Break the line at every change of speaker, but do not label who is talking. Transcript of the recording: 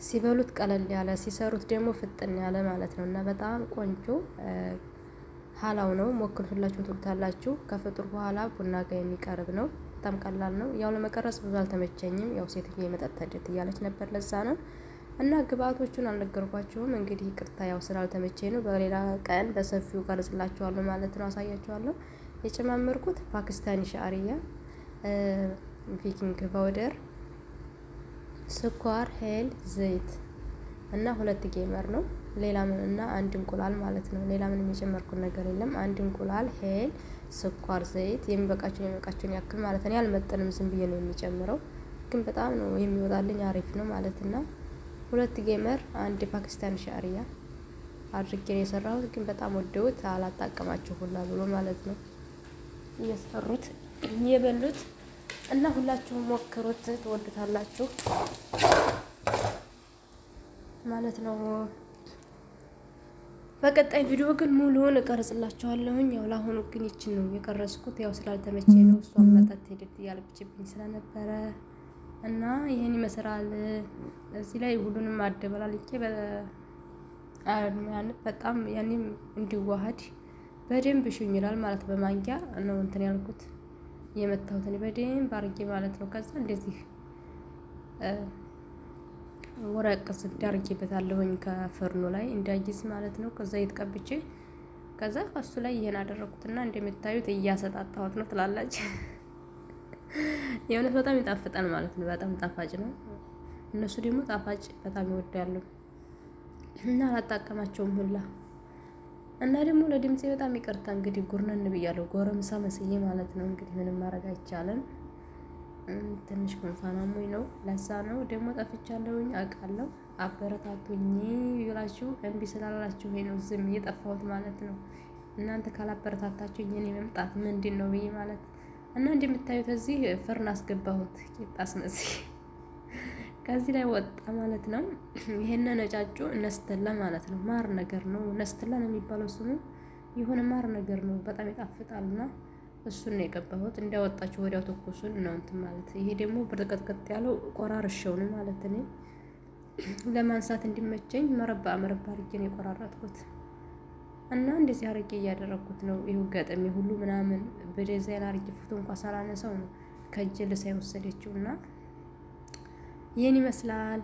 ሲበሉት ቀለል ያለ፣ ሲሰሩት ደግሞ ፍጥን ያለ ማለት ነው እና በጣም ቆንጆ ሀላው ነው። ሞክሩት፣ ሁላችሁም ትወዱታላችሁ። ከፍጡር በኋላ ቡና ጋር የሚቀርብ ነው። በጣም ቀላል ነው። ያው ለመቀረጽ ብዙ አልተመቸኝም። ያው ሴትዬ መጠጥ ተደት እያለች ነበር፣ ለዛ ነው እና ግብአቶቹን አልነገርኳችሁም። እንግዲህ ይቅርታ፣ ያው ስላልተመቸኝ ነው። በሌላ ቀን በሰፊው ቀርጽላችኋለሁ ማለት ነው፣ አሳያችኋለሁ። የጨማመርኩት ፓኪስታኒ ሻዕርያ፣ baking powder፣ ስኳር፣ ሄል፣ ዘይት እና ሁለት ጌመር ነው። ሌላ ምን እና አንድ እንቁላል ማለት ነው። ሌላ ምንም የጨመርኩት ነገር የለም። አንድ እንቁላል፣ ሄል፣ ስኳር፣ ዘይት የሚበቃችሁን ያክል ማለት ነው። ያልመጠንም ዝም ብዬ ነው የሚጨምረው፣ ግን በጣም ነው የሚወጣልኝ፣ አሪፍ ነው ማለት ነው። ሁለት ጌመር፣ አንድ ፓኪስታን ሻዕርያ አድርጌ ነው የሰራሁት፣ ግን በጣም ወደውት አላጣቀማችሁ ሁላ ብሎ ማለት ነው እየሰሩት የበሉት እና ሁላችሁም ሞክሩት፣ ትወዱታላችሁ ማለት ነው። በቀጣይ ቪዲዮ ግን ሙሉውን እቀርጽላችኋለሁኝ። ያው ለአሁኑ ግን ይችን ነው የቀረጽኩት፣ ያው ስላልተመቸኝ ነው። እሷን መጠጥ ሄደት እያለችብኝ ስለነበረ እና ይህን ይመስላል። እዚህ ላይ ሁሉንም አደበላልቄ በጣም ያኔም እንዲዋሃድ በደንብ እሹኝ ይላል ማለት በማንኪያ ነው እንትን ያልኩት የመታሁት እኔ በደንብ አድርጌ ማለት ነው። ከዛ እንደዚህ ወረቅ ዝብድ አድርጌበታለሁኝ ከፍርኑ ላይ እንዳይዝ ማለት ነው። ከዛ እየተቀብቼ ከዛ ከሱ ላይ ይሄን አደረኩትና እንደምታዩት እያሰጣጣሁት ነው ትላላችሁ። የእውነት በጣም ይጣፍጣል ማለት ነው። በጣም ጣፋጭ ነው። እነሱ ደግሞ ጣፋጭ በጣም ይወዳሉ እና አላጣቀማቸውም ሁላ። እና ደግሞ ለድምፄ በጣም ይቅርታ እንግዲህ ጉርነን ብያለሁ፣ ጎረምሳ መስዬ ማለት ነው። እንግዲህ ምንም ማድረግ አይቻልም። ትንሽ ጉንፋን አሞኝ ነው፣ ለዛ ነው ደግሞ ጠፍቻለሁኝ አውቃለሁ። አበረታቱኝ ብላችሁ እምቢ ስላላችሁ ነው ዝም እየጠፋሁት ማለት ነው። እናንተ ካላበረታታችሁ የኔ መምጣት ምንድን ነው ብዬ ማለት እና እንደምታዩት እዚህ ፍርን አስገባሁት ቂጣ አስመስዬ ከዚህ ላይ ወጣ ማለት ነው። ይሄን ነጫጩ ነስተላ ማለት ነው። ማር ነገር ነው፣ ነስተላ ነው የሚባለው ስሙ። የሆነ ማር ነገር ነው፣ በጣም ይጣፍጣልና እሱን ነው የቀባሁት። እንዳወጣችሁ ወዲያው ትኩሱን ነው እንትን ማለት። ይሄ ደግሞ ብርቅጥቅጥ ያለው ቆራርሼው ነው ማለት ነው። ለማንሳት እንዲመቸኝ መረባ መረባ አድርጌ ነው የቆራረጥኩት። እና እንደዚህ አድርጌ እያደረኩት ነው። ይኸው ገጥሜ ሁሉ ምናምን በዲዛይን አድርጌ ፎቶ እንኳን ሳላነሳው ነው ከእጄ ልሳ የወሰደችው እና ይህን ይመስላል።